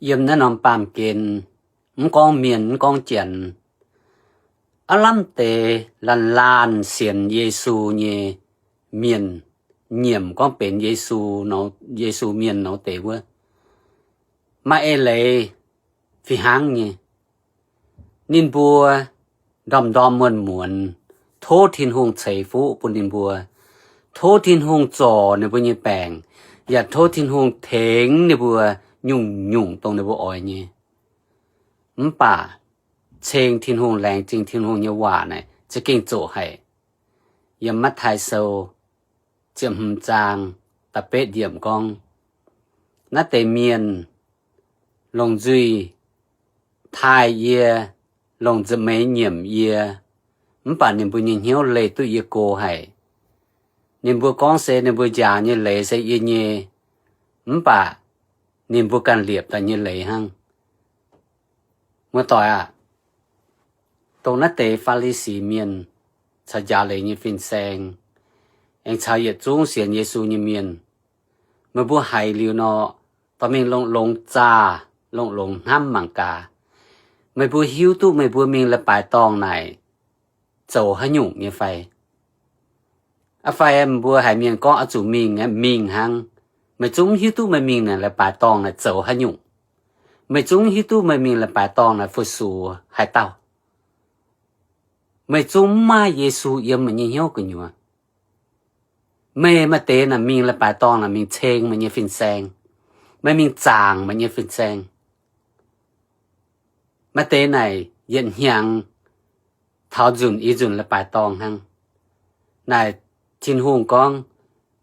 yiem naaiv norm baamh gen, mv gorngv mienh mv gorngv janx, aav lamh deix laanh laanh sienx Yesu nyei mienh, nyiemc gorngv benx Yesu, Yesu mienh nor deix wuov, maaih eix leiz fih hnangv nyei. Ninh mbuo ndorm-ndorm muonz-muonz tov Tin-Hungh ceix fuqv bun ninh mbuo, tov Tin-Hungh zorc ninh mbuo nyei baengc, yaac tov Tin-Hungh tengx ninh mbuo nyungc-nyungc dongh ninh mbuo oix nyei. Mv baac ceng Tin-Hungh, laengz zingh Tin-Hungh nyei waac naaic za'gengh zoqc haic. Yiem Matv^taai Sou ziepc hmz zaang da'betv yiemc gorngv, naaiv deix mienh longc nzuih taaih yie, longc nza'hmien nyiemc yie, mv baac ninh mbuo nyei hnyouv leih duqv yie go haic. Ninh mbuo gorngv se ninh mbuo njaaux nyei leiz se yie nyei, mv baac ninh mbuo ganh liepc daaih nyei leiz hnangv. Muoz-doic aah, dongh naaiv deix Faa^li^si Mienh caux njaaux leiz nyei fin-saeng, aengx caux yietc zungv sienx Yesu nyei mienh, meih mbuo haiz liuz nor, dorh mingh longx-longx zaah, longx-longx hnamv mangc gaax. Meih mbuo hiuv duqv meih mbuo mingh leiz-baaix dorngh naaic zoux haaix nyungc nyei fai? Aa fai mbuo haiz mienh gorngv oix zuqc mingh, mingh hnangv. Meih zungv hiuv duqv meih mingh naaic leiz-baaix dorngh naaic zoux haaix nyungc. Meih zungv hiuv duqv meih mingh leiz-baaix dorngh naaic fu-sux haaix dauh. Meih zungv mv maaih Yesu yiem meih nyei hnyouv gu'nyuoz. Meih maaih deix naaic mingh leiz-baaix dorngh naaic mingh ceng meih nyei fin-saeng, meih mingh zaangc meih nyei fin-saeng. Maaih deix naaic yietc hnyangx taux nzunc i nzunc leiz-baaix dorngh hnangv. Naaic Tin-Hungh gorngv,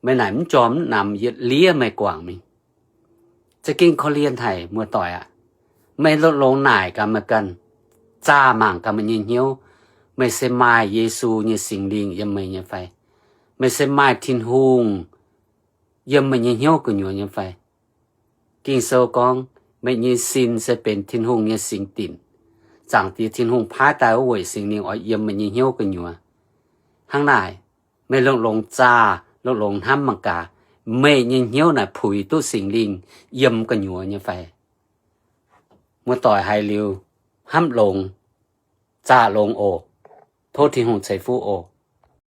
meih naaic mv jorm mv namx, yietc liev meih guangc mingh. Za'gengh korv-lienh haic muoz-doic aah. Meih longx-longx naaic gaax meih ganh, zaah mangc gaax meih nyei hnyouv, meih se maaih Yesu nyei Singx Lingh yiem meih nyei fai? Meih se maaih Tin-Hungh yiem meih nyei hnyouv gu'nyuoz nyei fai? Ging-Sou gorngv, meih nyei sin se benx Tin-Hungh nyei singx dinc. Zaangc Diex Tin-Hungh paaiv daaih wuov weic Singx Lingh oix yiem meih nyei hnyouv gu'nyuoz. Hnangv naaic, meih longx-longx zaah, longx-longx hnamv mangc gaax, meih nyei hnyouv naaic puix duqv Singx Lingh yiem gu'nyuoz nyei fai? Muoz-doic haiz liuz, hnamv longx, zaah longx oc. Tov Tin-Hungh ceix fuqv oc.